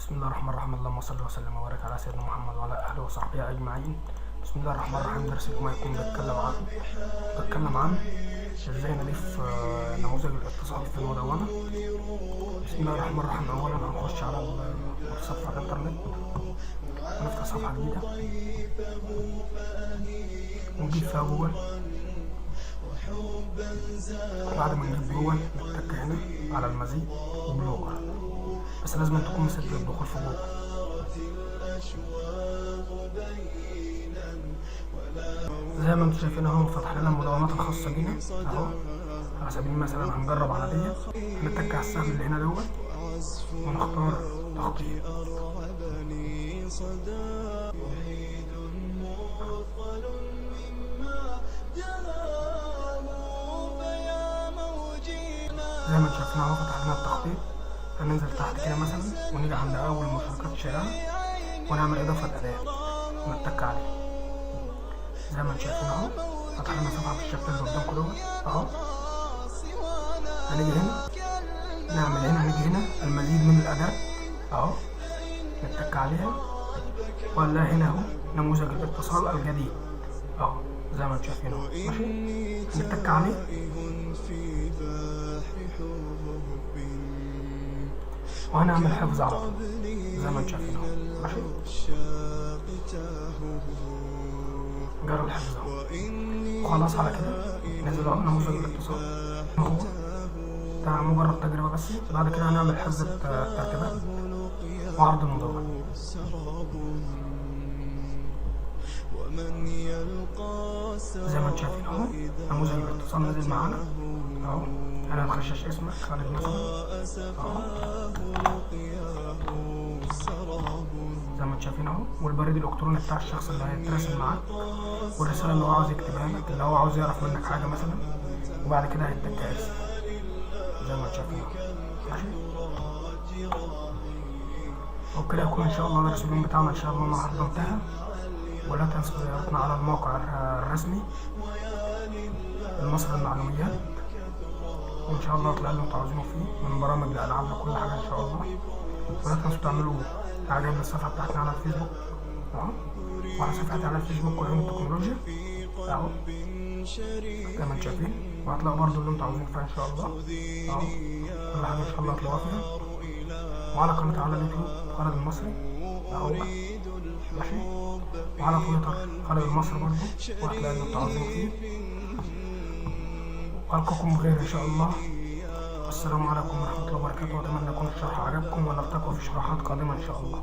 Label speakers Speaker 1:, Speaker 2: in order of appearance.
Speaker 1: بسم الله الرحمن الرحيم. اللهم صل وسلم وبارك على سيدنا محمد وعلى اهله وصحبه اجمعين. بسم الله الرحمن الرحيم. درس اليوم هيكون بيتكلم عن ازاي نضيف نموذج الاتصال في المدونة. بسم الله الرحمن الرحيم. اولا هنخش على متصفح الانترنت ونفتح صفحة جديدة ونجيب فيها جوجل. بعد ما نجيب جوجل نتك هنا على المزيد و Blogger، بس لازم تكون مسجل الدخول في جوجل. زي ما انتم شايفين اهو، فتح لنا المدونات الخاصة بينا اهو. على سبيل المثال هنجرب على ديت، هنتك على السهم اللي هنا دوت ونختار تخطيط. زي ما انتم شايفين اهو فتح لنا التخطيط. هننزل تحت كده مثلا ونيجي عند اول مشاركات شائعة ونعمل اضافة أداة ونتك عليه. زي ما انتم شايفين اهو فتح لنا صفحة بالشكل اللي قدامكم دوت اهو. هنيجي هنا نعمل هنا، هنيجي هنا المزيد من الأداة اهو، نتك عليها وهنلاقي هنا اهو نموذج الاتصال الجديد اهو زي ما انتم شايفين اهو. ماشي، نتك عليه وهنعمل حفظ على طول زي ما انتم شايفين اهو. ماشي، جرى الحفظ اهو وخلاص. على كده نزل اهو نموذج الاتصال اهو، ده مجرد تجربة بس. بعد كده هنعمل حفظ الترتيبات وعرض المدونة. زي ما انتم شايفين اهو نموذج الاتصال نزل معانا اهو. انا هنخشش اسمك خالد مثلا اهو زي ما انتم شايفين اهو، والبريد الالكتروني بتاع الشخص اللي هيتراسل معاك، والرسالة اللي هو عاوز يكتبها لك، اللي هو عاوز يعرف منك حاجة مثلا، وبعد كده هيتك ارسل زي ما انتم شايفين اهو. ماشي، وبكده يكون ان شاء الله درس اليوم بتاعنا ان شاء الله النهارده انتهى. ولا تنسوا زيارتنا على الموقع الرسمي المصري للمعلوميات، وان شاء الله هتلاقوا اللي انتوا عاوزينه فيه من برامج لالعاب لكل حاجه ان شاء الله. ولا تنسوا تعملوا اعجاب للصفحه بتاعتنا على الفيسبوك اهو، وعلى صفحتي على الفيسبوك وعلوم التكنولوجيا اهو زي ما انتم شايفين، وهتلاقوا برضو اللي انتوا عاوزينه فيها ان شاء الله اهو، كل حاجه ان شاء الله هتلاقوها فيها. وعلى قناتي على اليوتيوب خالد المصري اهو، ماشي، وعلى تويتر خالد المصري برضو، وهتلاقي اللي انتوا عاوزينه فيه. والقاكم بخير ان شاء الله. السلام عليكم ورحمة الله وبركاته، واتمنى يكون الشرح عجبكم، ونلتقي في شروحات قادمة ان شاء الله.